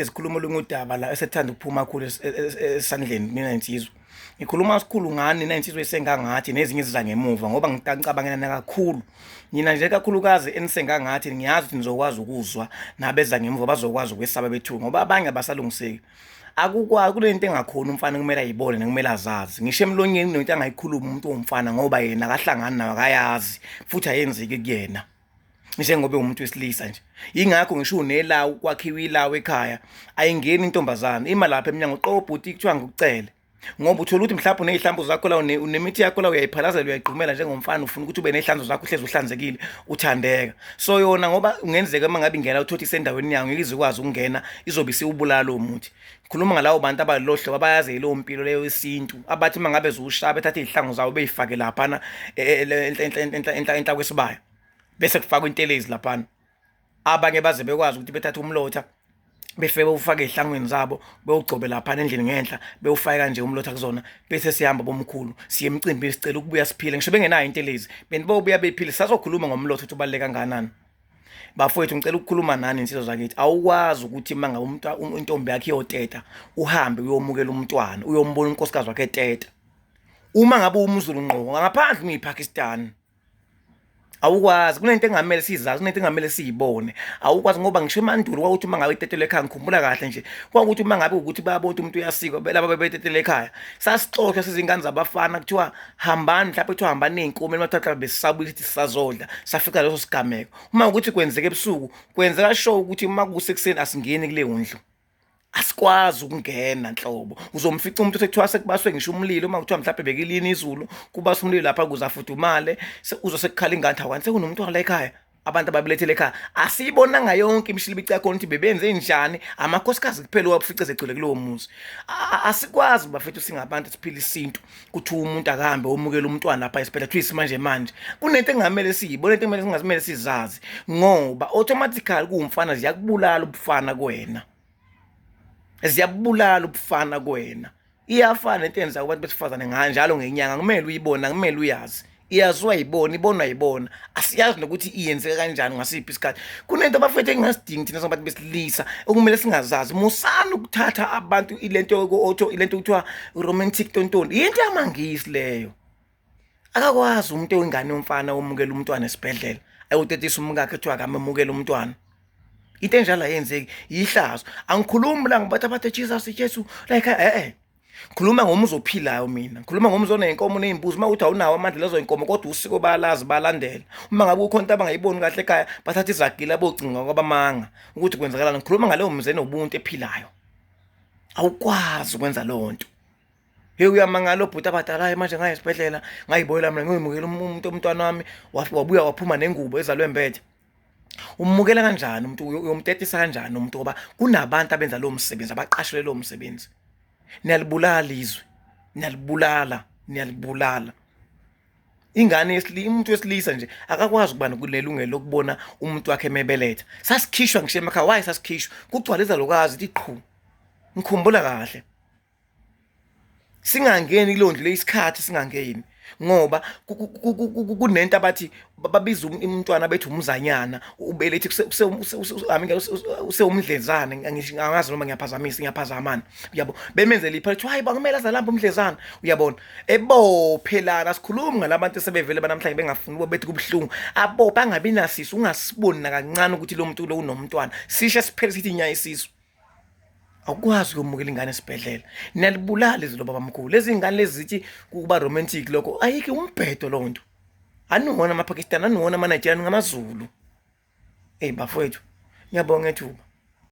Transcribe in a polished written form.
Sikhuluma olunye udaba la esethanda ukuphuma kakhulu esandleni mina insizwa. Ngikhuluma sikhulu ngani nina insizwa esengangathi nezinye eziza ngemuva ngoba ngicabangelana kakhulu. Nina nje kakhulukazi enisengangathi ngiyazi ukuthi nizokwazi ukuzwa nabeza ngemuva bazokwazi ukwesaba bethu ngoba abanye abasalungiseki. Akukwazi kunento engakhona umfana kumele ayibone nekumele azazi. Ngisho emlonyeni kunento angayikhuluma umuntu owumfana ngoba yena akahlangani nayo akayazi futhi ayenzeki kuyena. Njengoba umuntu wesilisa nje yingakho ngisho unelawu kwakhiwa ilawu ekhaya ayingeni intombazane ima lapha emnyango qobo bhuti kuthiwa ngikucele ngoba uthola ukuthi mhlawumbe uney'hlambu zakho la unemithi yakho la uyayiphalazela uyayigqumela njengomfana ufuna ukuthi ube ney'hlanzo zakho uhlezi uhlanzekile uthandeka. So yona ngoba kungenzeka uma ngabe ingena uthole isendaweni yayo ngeke izikwazi ukungena izobe isiwubulala lowo muthi. Ngikhuluma ngalabo bantu abalolo hlobo abayazi leyo mpilo leyo yesintu abathi uma ngabe ziwushaya bethathe iy'hlangu zabo bey'fake laphana enhla kwesibaya bese kufakwa intelezi laphana. Abanye baze bekwazi ukuthi bethathe umlotha befike bewufake ey'hlangwini zabo bewugcobe laphana endlini ngenhla bewufake kanje umlotha kuzona bese sihamba bomkhulu siye emcimbini sicela ukubuya siphile ngisho bengenayo intelezi benibobuya bephile sazokhuluma ngomlotha ukuthi ubaluleke kangakanani. Bafowethu ngicela ukukhuluma nani insizwa zakithi. Awukwazi ukuthi uma ngabe umuntu intombi yakhe iyoteta uhambe uyomukela umntwana uyombona unkosikazi wakhe eteta. Uma ngabe umZulu ngqo ngaphandle uyiPakistan. Awukwazi kunento engamele sizazi kunento engamele siyibone. Awukwazi ngoba ngisho emandulo kwakuthi uma ngabe itetele ekhaya ngikhumbula kahle nje kwakuthi uma ngabe ukuthi bayabona ukuthi umuntu uyasikwa laba bebetetele ekhaya sasixoshwa sizingane zabafana kuthiwa hambani mhlawumbe kuthiwa hambani ney'nkomo emathatha besisabuyisa ukuthi sisazodla safika leso sigameko uma ukuthi kwenzeka ebusuku kwenzeka sho ukuthi uma kusekuseni asingeni kuleyo ndlu asikwazi ukungena nhlobo uzomfica umuntu sekuthiwa sekubaswe ngisho umlilo uma kuthiwa mhlawumbe bekilini izulu kubaswe umlilo lapha ukuze afudumale uzwe sekukhala ingane hawu kanti sekunomuntu wala ekhaya abantu ababelethele ekhaya asiyibonanga yonke imishilibici yakhona ukuthi bebenze njani amakhosikazi kuphela owabufice segcwele kulowo muzi. Asikwazi bafethu singabantu siphila isintu kuthiwa umuntu akahambe omukela umntwana lapha esibhedlela kuthiwa isimanje manje. Kunento engamele siyibone into ekumele singasimele sizazi ngoba automatically kuwumfana ziyakubulala ubufana kuwena. Ziyabulala ubufana kuwena. Iyafana into eyenza kubantu besifazane nganjalo ngenyanga kumele uyibone akumele uyazi. Iyaziwa yibona ibonwa yibona asiyazi nokuthi iyenzeka kanjani ngasiphi isikhathi. Kunento abafethu engingasidingi thina singabantu besilisa okumele singazazi. Musani ukuthatha abantu ilento yoku-auto ilento okuthiwa romantic tontoni. Yinto yamaNgisi leyo. Akakwazi umuntu oyingane yomfana omukela umntwana esibhedlela ayotetisa umkakhe kuthiwa akamemukele umntwana. Into enjalo ayenzeki yihlazo. Angikhulumi la ngoba abathi Jesus Jesu like eh eh. Ngikhuluma ngomuzi ophilayo mina. Ngikhuluma ngomuzi oney'nkomo ney'mbuzi. Uma kuthi awunawo amandla lezo y'nkomo kodwa usiko bayalazi balandela. Uma ngabe kukhona into abangayiboni kahle ekhaya bathatha izagila bocinga kwabamanga ukuthi kwenzakalani. Ngikhuluma ngaleyo mizi enobuntu ephilayo. Awukwazi ukwenza leyo nto. Hey uyamangala obhuti abadala manje ngaye esibhedlela ngayibuyela mina ngiyomukela umuntu umntwana wami wabuya waphuma nengubo ezalwe embethe. Umukela kanjani umuntu uyomtetisa kanjani umuntu ngoba kunabantu abenza lowo msebenzi abaqashelwe lowo msebenzi. Niyalibulala izwe. Niyalibulala, niyalibulala. Ingane yesilisa umuntu wesilisa nje akakwazi ukuba nelungelo lokubona umuntu wakhe emebeletha. Sasikhishwa ngisho emakhaya, why sasikhishwa? Kugcwala izalukazi ithi qhu. Ngikhumbula kahle. Singangeni kuleyo ndlu leyisikhathi singangeni ngoba kunento abathi babiza umntwana bethi umzanyana ubelethi usewumdlezane angazi noma ngiyaphazamisa ngiyaphazamana uyabo bemenzela ipha kuthiwa hayi bakumele azalambe umdlezana uyabona ebophelana sikhulumi ngalabantu esebevele banamhlanje bengafuni ukuba bethi kubuhlungu abophe angabi nasisu ungasiboni nakancane ukuthi lo muntu lo unomntwana sishe siphele sithi nya isisu. Awukwazi ukuyomukela ingane esibhedlela. Niyalibulala izwi lobabamkhulu. Lezi ngane lezi zithi kuba romantic lokho ayikho umbhedo lowo nto. Aniwona amaPakistan, aniwona amaNigerian, ngamaZulu. Eyi bafowethu, ngiyabonga ethuba.